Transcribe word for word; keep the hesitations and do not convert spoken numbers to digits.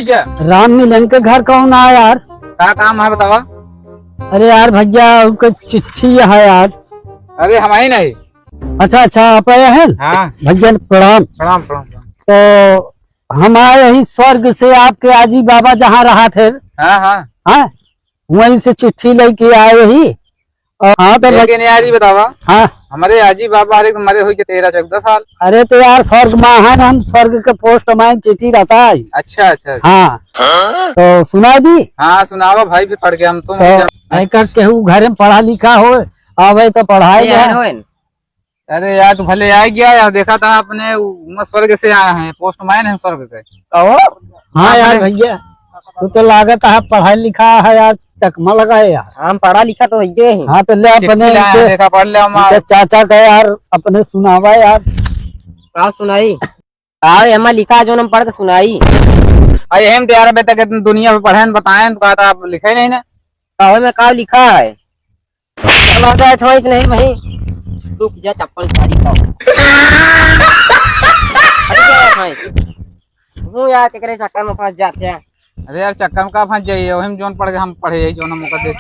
राम मिलन के घर कौन आया यार? का काम है बतावा? अरे यार भैया, उनका चिट्ठी है यार। अरे हम ही नहीं। अच्छा अच्छा, आप आए हैं? हाँ। भैया प्रणाम। प्रणाम, प्रणाम, प्रणाम। तो हम आए ही स्वर्ग से, आपके आजी बाबा जहाँ रहा थे। हाँ, हाँ। हाँ, वहीं से चिट्ठी लेके आए ही। और हाँ तो भाई। लेकिन यार, ये बतावा। हाँ। हमरे आजी बाबा हरे मरे हुई के तेरह चौदह साल। अरे तो यार, स्वर्ग में है ना, हम स्वर्ग के पोस्टमैन चिट्ठी रहता है। अच्छा, अच्छा, अच्छा। हाँ। तो सुना दी। हाँ, सुनावा भाई, फिर पढ़ के हम तो तो नहीं जान- एकर केहू घर में पढ़ा लिखा हो, आवे तो पढ़ाए ये जा। आए होएन। अरे यार, तू भले आ गया यार, देखा था अपने उ-, उमा स्वर्ग से आया है, पोस्टमैन है स्वर्ग के। कहो? हाँ हाँ, यार भले। भैया, तू तो लागत है पढ़ा लिखा है यार, चकमा लगा है यार। हम पढ़ा लिखा तो है ही। हाँ तो ले चिट्ठी अपने लाया है, इनके, देखा, पढ़ ले हमार। इनके चाचा का यार, अपने सुनावा यार। का सुनाई? का एमा लिखा है, जो हम पढ़ के सुनाई? अरे हम तो यार अबे तक इतनी दुनिया में पढ़े न बताए न, तो कहा था आप लिखे नहीं ना। का में का लिखा है? चला जाए छोइस नहीं भाई। रुक जा, चप्पल उतारी का। अरे क्या है भाई? हूँ यार, केकरे चक्कर में फंस जाते हैं। अरे यार, चक्कर में का फंस जाइए, वही में जोन पढ़ के हम पढ़े यही जोन हम ओकर दे।